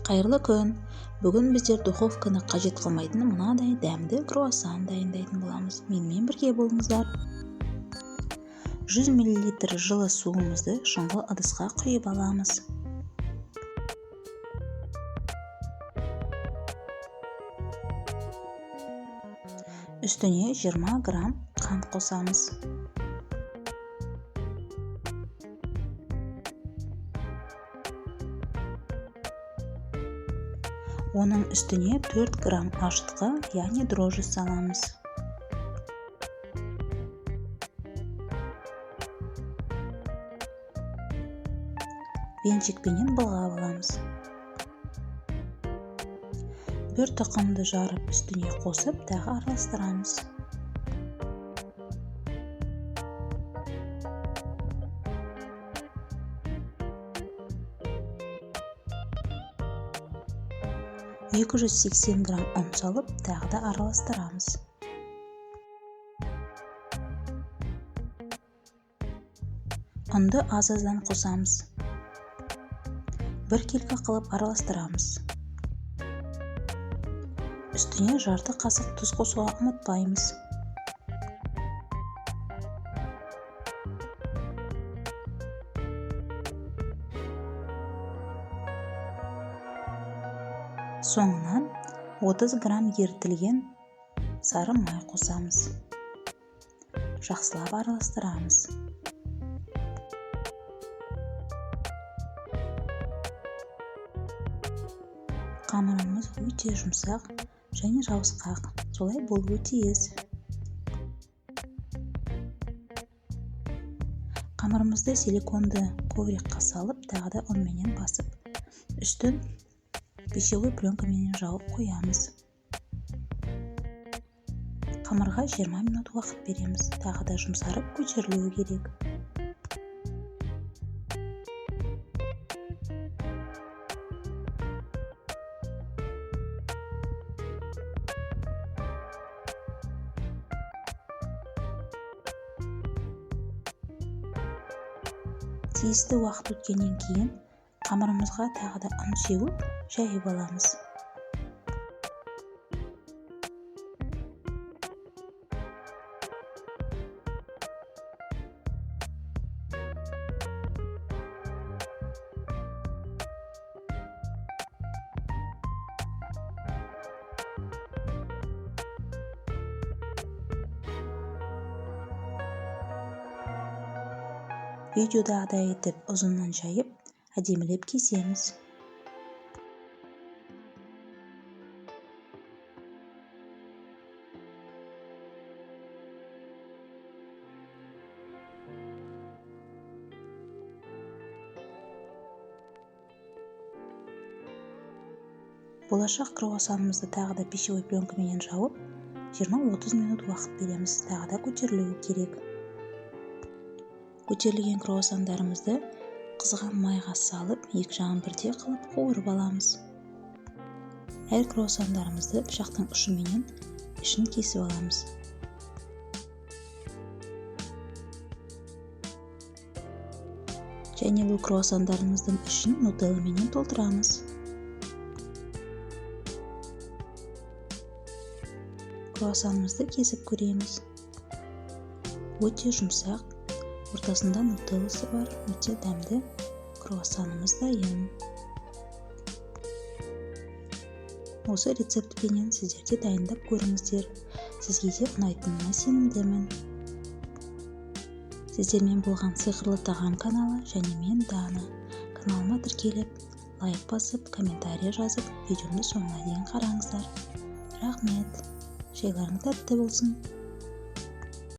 Қайырлы күн. Бүгін біздер духовканы қажет қылмайтын мынадай дәмді круассан дайындайтын боламыз. Менімен бірге болыңыздар. 100 мл жылы суымызды шұңғыл ыдысқа құйып аламыз. Үстіне 20 грамм қант қосамыз. Оның үстіне 4 грамм ашытқы, яғни дрожжи саламыз. Венчикпенен былғап аламыз. Бір тұқымды жарып үстіне қосып, тағы араластырамыз. 280 грамм ұн салып, тағы да араластырамыз. Ұнды аз-аздан қосамыз. Бір келкі қылып араластырамыз. Үстіне жарты қасық тұз қосуға ұмытпаймыз. Соңынан 30 грамм ерітілген сары май қосамыз. Жақсылап араластырамыз. Қамырымыз өте жұмсақ және жабысқақ, солай болуы тиіс. Қамырымызды силиконды коврикқа салып, тағы да ұнменен басып, үстін пищевой пленкаменен жауып қоямыз. Қамырға 20 минут уақыт береміз. Тағы да жұмсарып көтерілуі керек. Тиісті уақыт өткеннен кейін қамырымызға тағы да ұн сеуіп, жайып аламыз. Видеодағыдай етіп ұзыннан жайып, әдемілеп кесеміз. Болашақ круассанымызды тағы да пищевой пленкаменен жауып, 20-30 минут уақыт береміз. Тағы да көтерілуі керек. Көтерілген круассандарымызды қызған майға салып, екі жағын бірдей қылып қуырып аламыз. Әр круассандарымызды пышақтың ұшыменен ішін кесіп аламыз. Және бұл круассандарымыздың ішін нутелламенен толтырамыз. Круассанымызды кесіп көреміз. Өте жұмсақ, ортасында нутелласы бар, өте дәмді круассанымыз дайын. Осы рецептпенен сіздер де дайындап көріңіздер. Сізге де ұнайтынына сенімдімін. Сіздермен болған Сиқырлы тағам каналы және мен Дана. Каналыма тіркеліп, лайк басып, комментарий жазып, видеомды соңына дейін қараңыздар. Рахмет. Шайларың тәтті болсын.